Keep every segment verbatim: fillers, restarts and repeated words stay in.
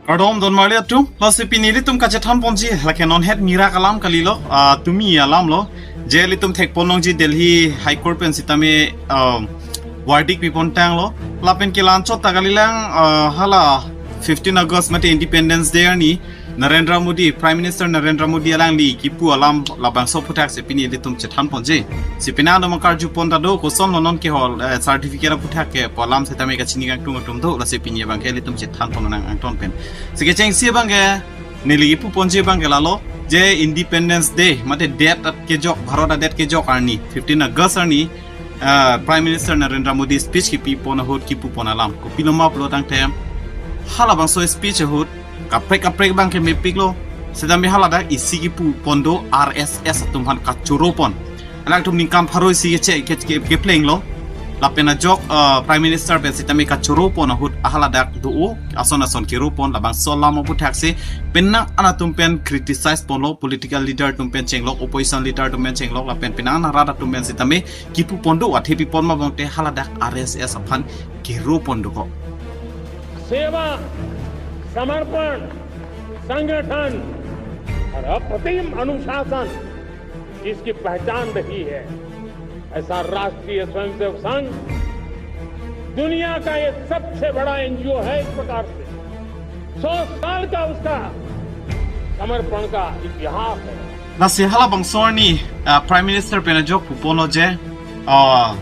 Kardom don marli atum, lasi pini ilitum kachethan ponji, lake non het mirak alam kalilo, ah, tumi alam lo, je ilitum thek pon longji Delhi High Court pen sitame, ah, verdict pi pon tanglo, lapen ke la-anchot ta kalilang, ah, hala fifteen August mate Independence Day arni, Narendra Modi, Prime Minister Narendra Modi alangli kipu alam labangso aphuthak si pini ilitum chethan ponji. Si pini ando makarju pon ta do, koson lo non ke hol, eh, certificate aphuthak ke pu alam sitame kachini kangtung atum do, lasi pini abang ke ilitum chethan pon nang angton pen. Si kechengsi abang ke, neli kipu ponji abang ke lalo, je Independence Day, mate det at kejok, Bharat adet kejok arni, fifteen August arni, ah, Prime Minister Narendra Modi speech kipi pon ahut kipu pon alam. Kopilo ma pulo tangte, halabangso speech ahut, kaprek kaprek abang ke mepiklo, sitame haladak isi kipu pon do R S S atum aphan kachoro pon. Alangtum ningkan pharo isi keche, ke, ke, keplenglo. Lapen ajok, ah, Prime Minister pen sitame kachoro pon ahut haladak do-o, ason ason kero pon, labangso alam aphuthak si penang an atum pen criticize ponlo, political leader atum pen chenglok, opposition leader atum pen chenglok, lapen penang an arat atum pen sitame kipu pon do, athe pi pon ma bangte haladak R S S aphan kero pon do ko. सेवा, समर्पण, संगठन और अप्रतिम अनुशासन जिसकी पहचान रही है, ऐसा राष्ट्रीय स्वयंसेवक संघ दुनिया का ये सबसे बड़ा एनजीओ है। इस प्रकार से सौ साल का उसका समर्पण का इतिहास है। Lasi halabangso arni, ah, Prime Minister pen ajok pu ponlo je, ah,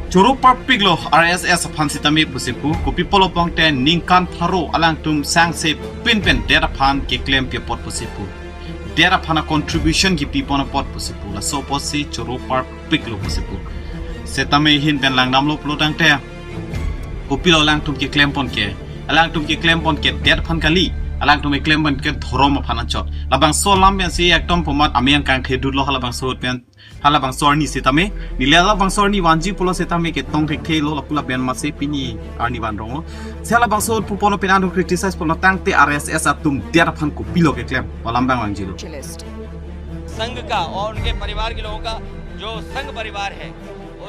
choro parpiklo R S S aphan sitame pusi pu, kopi pulo bangte ningkan pharo alangtum sangse pin pen det aphan keklem pi apot pusi pu. Det aphan a contribution kipi pon apot pusi pu, laso apot si choro parpiklo pusi pu. Sitame ahin pen langdamlo pulo tangte, kopilo alangtum keklem pon ke. Alangtum keklem pon ke det aphan kali. Alangtum keklem pon ke dhorom aphan anchot. Labangso alam pen si ekdom pomat ameng kangthedut lo halabangso ahut pen. Halabangso arni sitame. Neli halabangso arni vanji pulo sitame ketong thekthe lo, lapu lapen masi pini arni van rong lo. Si halabangso ahut pu ponlo, penang atum criticize ponlo tangte R S S atum det aphan kopilo keklem. Alam abang vangjilo. संघ का और उनके परिवार के लोगों का जो संघ परिवार है,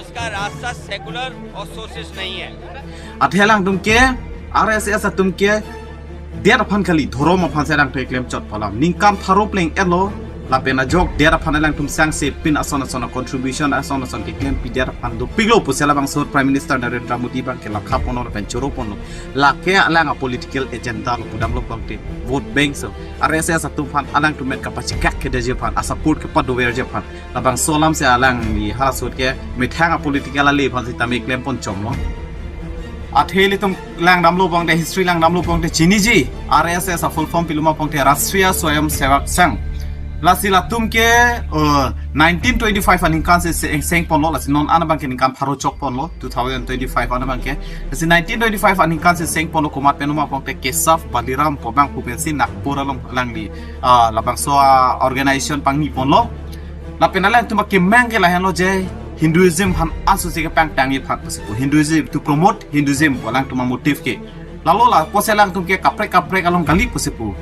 उसका रास्ता सेकुलर और सोशलिस्ट नहीं है। Athe alangtum ke, R S S atum ke, det aphan kali, dhorom aphan si alangtum keklem chot pu alam. Ningkan pharo pleng-etlo, lapen ajok det aphan alangtum sangse pin ason ason a contribution, ason ason keklem pi det aphan dopiklo pusi labangso ahut Prime Minister Narendra Modi abang ke lakha ponlo lapen choro ponlo. Lake alang a political agenda lo, pudamlo bangte vote bank so. R S S atum aphan alangtum pen kapachikak kedeji aphan, a support kepadoverji aphan. Labangso alam si alangli halaso ahut ke methang a political ale aphan sitame klem pon chomlo. Athe ilitum langdamlo bangte, history langdamlo bangte chiniji, R S S a full form pilo ma bangte Rashtriya Swayamsevak Sangh. Lasi latum ke, uh, nineteen twenty-five aningkan si se-, seng ponlo, lasi non an abang ke ningkan pharo chok ponlo, two thousand twenty-five an abang ke. Lasi nineteen twenty-five aningkan si seng ponlo, komat pen ma bangte Kesav Baliram pu abang pu pensi Nagpur along alangli, ah, labangso a organization pangni ponlo. Lapen alangtum akemang ke lahenlo je Hinduism aphan aso si kepangtangji aphan pusi pu. Hinduism, to promote Hinduism pu alangtum a motive ke. Lalo la, pusi alangtum ke kaprek kaprek along kali pusi pu.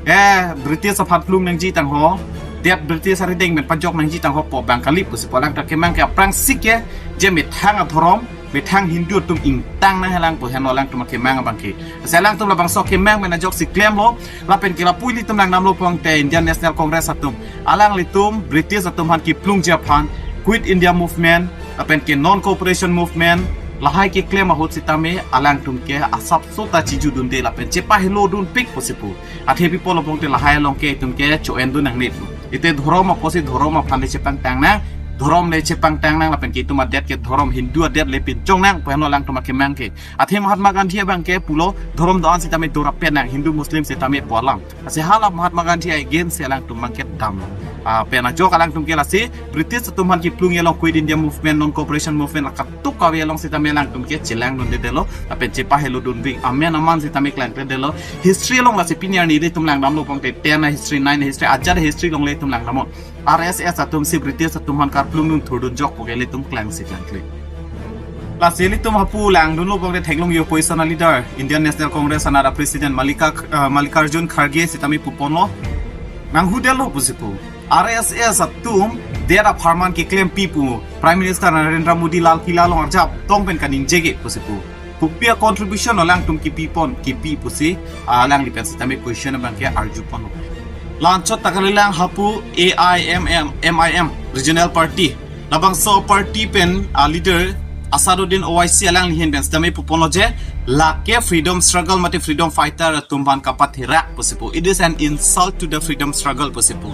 Eh, British aphan plung nangji tangho, det British arideng pen pajok nangji tangho pu abang kali pusi pu. Alangtum akemang ke aphrangsi ke, je methang a dhorom, methang Hindu atum ingtang nanghelang pu henlo alangtum akemang abang ke. Si alangtum labangso akemang pen ajok si klemlo, lapen ke lapu ilitum langdamlo bangte Indian National Congress atum. Alanglitum British atum aphan kiplungji aphan, Quit India Movement, lapen ke Non-Cooperation Movement, lahai keklem ahut sitame alangtum ke asapso ta chijudunde lapen chepahelo dunpik pusi pu. Athe pi pulo bangte lahai along ke itum ke cho-en dun nangne pu. Ite dhorom apotsi dhorom aphan le chepangtang nang, dhorom le chepangtang nang lapen ke itum adet ke dhorom Hindu adet le pinchong nang pu henlo alangtum akemang ke. Athe Mahatma Gandhi abang ke pulo dhorom do-an sitame dorap pen nang, Hindu Muslim sitame pu alam. Lasi hala Mahatma Gandhi against si alangtum abang ke dam. Ah, pen ajok alangtum ke lasi British atum aphan kiplungji along Quit India Movement, Non-Cooperation Movement la katuk kave along sitame alangtum ke chelang dundedetlo, lapen chepahelo dunpik, amen aman sitame klangkledetlo. History along lasi pini arni ilitum langdamlo bangte ten a history, nine a history, ajat a history along le itum langdamnon. R S S atum si British atum aphan karplung dun thurdun jok pu ke ilitum klangsi klangkle. Lasi ilitum hapu langdunlo bangte theklongji opposition a leader, Indian National Congress anat a president Mallika-, uh, Mallikarjun Kharge sitame pu ponlo. Nanghudetlo pusi pu. R S S atum det apharman keklempi pu Prime Minister Narendra Modi Lal Kila along arjap tong pen kaningje ke pusi pu. Kopi a contribution alangtum kipipon, kipi pusi, alangli pen sitame question abangke arjupon. La anchot ta kalilang hapu A I M M, M I M, regional party. Labangso party pen a leader Asaduddin Owaisi alangli ahin pen sitame puponlo je, lake freedom struggle mate freedom fighter atum aphan kapatherak pusi pu. It is an insult to the freedom struggle pusi pu.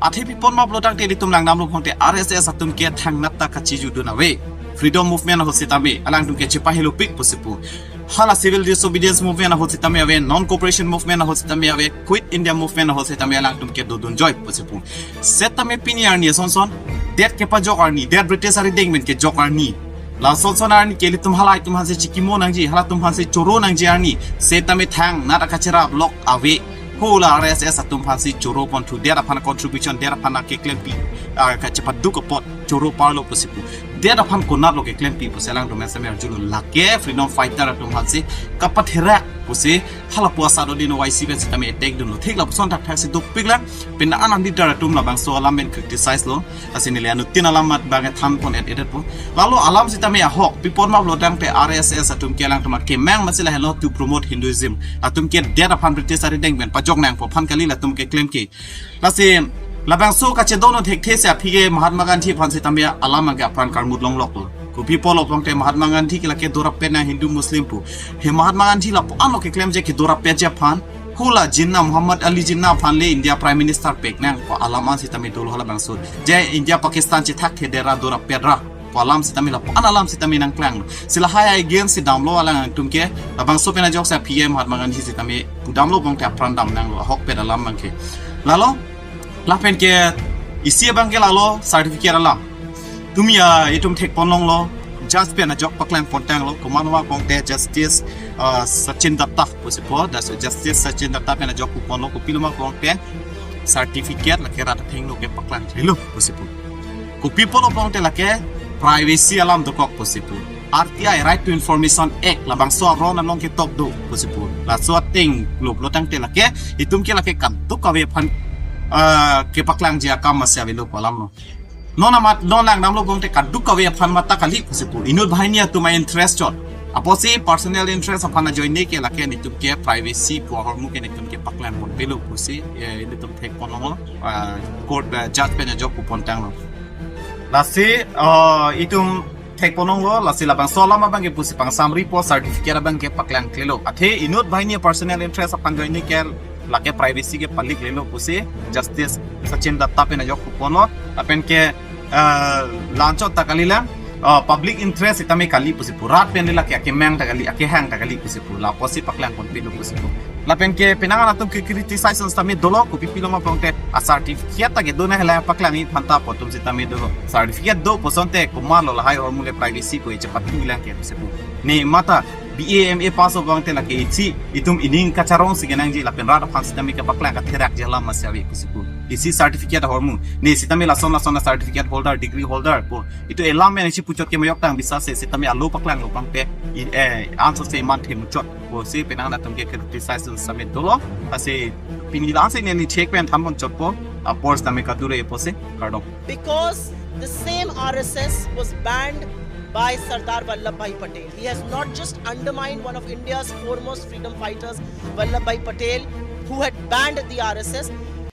Athe pipon ma pulo tangte ilitum langdamlo pulote R S S atum ke thangnat ta kachijudun ave. Freedom movement ahut sitame alangtum ke chepahilopik pusi pu. Hala civil disobedience movement ahut sitame ave, non cooperation movement ahut sitame ave, Quit India movement ahut sitame alangtum ke dodunjoi pusi pu. Setame pini arni ason son, det kepajok arni, det British arideng pen kejok arni. La ason son arni ke ilitum halaitum aphansi chikimo nangji, halatum aphansi choro nangji arni. Setame thangnat akacherap lok ave. Hula R S S atum aphansi choro ponthu, det aphan contribution, det aphan akeklempi, ah, kachepaduk apot choro parlo pusi pu. Det aphan konatlo keklempi pusi alangtum sitame arjulo, lake freedom fighter atum aphansi kapatherak pusi hala pu Asaduddin Owaisi pen sitame attack dunlo. Thik lapuson thakthak si dopik lang, pen an an leader atum labangso alam pen criticize lo. Lasi neli anuttin alam mat abangke thanpon et edet po. Lalo alam sitame ahok, pipon ma pulo tangte R S S atum ke alangtum akemang masi lahelo to promote Hinduism. Atum ke det aphan British arideng pen pajok nangpo aphan kali latum keklem ke. Lasi labangso kachedon thekthe si aphi ke Mahatma Gandhi aphan sitame alam abangke apran karmut longloklo. Kopi pulo pulote Mahatma Gandhi ke lake dorap pen nang Hindu Muslim pu. He Mahatma Gandhi lapu-anlo keklem je kedorap pen je aphan. Hula Jinnah, Muhammad Ali Jinnah aphan le India Prime Minister pek nangpo alam an sitame dolo halabangso. Je India Pakistan chethak thedera dorap petra pu alam sitame lapu-an alam sitame nangklang. Si lahai against si damlo alangtum ke, labangso pen ajok si aphi ke Mahatma Gandhi sitame pudamlo pulote apran dam nanglo, ahokpet alam abangke. Lalo, lapen ke isi abangke lalo certificate alam. Tumi ya itum thekpon longlo, judge pen ajok paklang pontanglo, komat ma pulote Justice, ah, Sachin Datta pusi pu, das Justice Sachin Datta pen ajok puponlo, kopilo ma pulote certificate lake rat athengno ke paklang klelo pusi pu. Kopi pulo pulote lake privacy alam dokok pusi pu. R T I, Right to Information Act, labangso aron along ketok do pusi pu. Laso ateng lo pulo tangte lake itum ke lake kadokave aphan, ah, kepaklangji akam masi avelo pu alamlo. Non amat, non langdamlo pulote kadokave aphan mata kali pusi pu. Inut banghini atum a-interest chot. Apotsi personal interest aphan ajoine ke lake nelitum ke privacy pu ahormu ke nelitum ke paklang ponpelo pusi, eh, nelitum thekpon longlo, ah, court, ah, judge pen ajok pu pontanglo. Lasi, ah, itum thekpon longlo, lasi labangso alam abangke pusi pangsamri pu certificate abangke paklang klelo. Athe inut banghini personal interest aphan ajoine ke lake privacy ke palik lelo pusi Justice Sachin Datta pen ajok puponlo. Lapen ke, eh, la anchot ta kalilang, eh, public interest sitame kali pusi pu. Rat pen le lake akemang ta kali, akehang ta kali pusi pu. Lapusi paklang ponpelo pusi pu. Lapen ke penang an atum ke criticize sitame dolo, kopi pilo ma pulote a certificate ta kedo nang hala paklangji aphanta pu atum sitame dolo. Certificate do pu asonte komatlo lahai ahormu le privacy pu chepatu lang ke pusi pu. Ne mata B A, M A pass o pulote lake isi itum ining kacharong si kenangji lapen rat aphan sitame kepaklang katherakji alam masi ave pusi pu. Isi certificate ahormu. Ne sitame lason lason a certificate holder, degree holder pu. Itum elam pen isi puchot ke mayok tang bisa se sitame alo paklanglo pulote i, eh, answer se manthe muchot. Pusi penang an atum ke criticize sitame dolo. Lasi pini la-an si neli check pen thanpon chotpo. Apor sitame kadure pusi kardom. Because the same R S S was banned by Sardar Vallabhbhai Patel. He has not just undermined one of India's foremost freedom fighters, Vallabhbhai Patel, who had banned the R S S,